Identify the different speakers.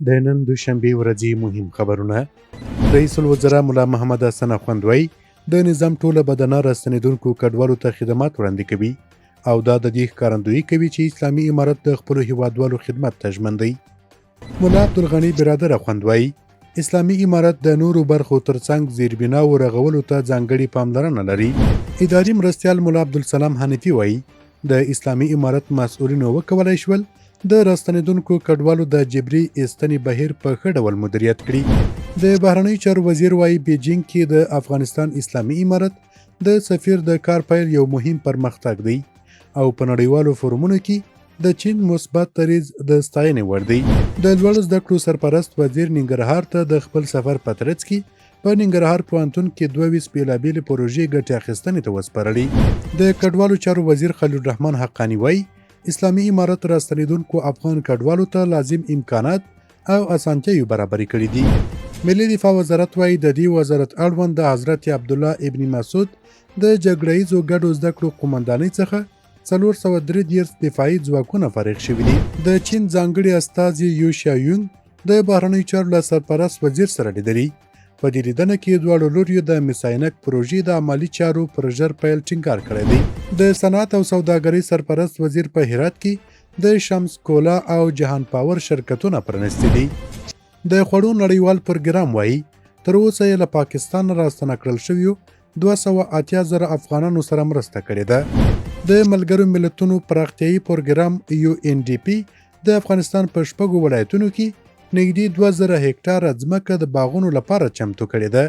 Speaker 1: د نن دوشنبې ورځې مهم خبرونه. رئیس الوزرا ملا محمد حسن اخوند وایي، د نظام ټوله بدنه راستنېدونکو کډوالو ته خدمات وړاندې کوي او دا د دې ښکارندویي کوي چې اسلامي امارت د خپلو هیوادوالو خدمت ته ژمن دی. ملا عبدالغني برادر اخوند وایي، اسلامي امارت د نورو برخو ترڅنګ زیربناوو رغولو ته ځانګړې پاملرنه لري. اداري مرستیال ملا عبدالسلام حنیفي وایي، د اسلامي امارت مسؤلینو وکولای شول د راستنېدونکو کډوالو د جبري ایستنې بهیر په ښه ډول مدیریت کړي. د بهرنیو چارو وزیر وایي، بیجینګ کې د افغانستان اسلامي امارت د سفیر د کار پیل یو مهم پرمختګ دی او په نړیوالو فورمونو کې د چین مثبت دریځ د ستاینې وړ دی. د لوړو زده کړو سرپرست وزیر ننګرهار ته د خپل سفر په ترڅ کې په ننګرهار پوهنتون کې 22 بېلابېلې پروژې ګټې اخیستنې ته وسپارلې. د کډوالو چارو وزیر خلیل الرحمن حقاني وایي، اسلامي امارت راستنېدونکو افغان کډوالو ته لازم امکانات او اسانتیاوې برابرې کړې دي. ملي دفاع وزارت وایي، د دې وزارت اړوند د حضرت عبدالله ابن مسعود د جګړه ییزو ګډو زده کړو قومندانۍ څخه 433 دفاعي ځواکونه فارغ شوي دي. د چین ځانګړي استازي یو شیایونګ د بهرنیو چارو له سرپرست وزیر سره لیدلي. په دې لیدنه کې دواړو لوریو د مساینک پروژې د عملي چارو پر ژر پیل ټینګار کړی دی. د صنعت او سوداګرۍ سرپرست وزیر په هرات کې د شمس کولا او جهان پاور شرکتونه پرانیستي دي. د خوړو نړیوال پروګرام وایي، تر اوسه یې له پاکستان راستنه کړل شویو 280 زره افغانانو سره مرسته کړې ده. د ملګرو ملتونو پراختیایي پروګرام یو ان ډي پي د افغانستان په شپږو ولایتونو کې نږدې 2000 هکټاره ځمکه د باغونو لپاره چمتو کړې ده.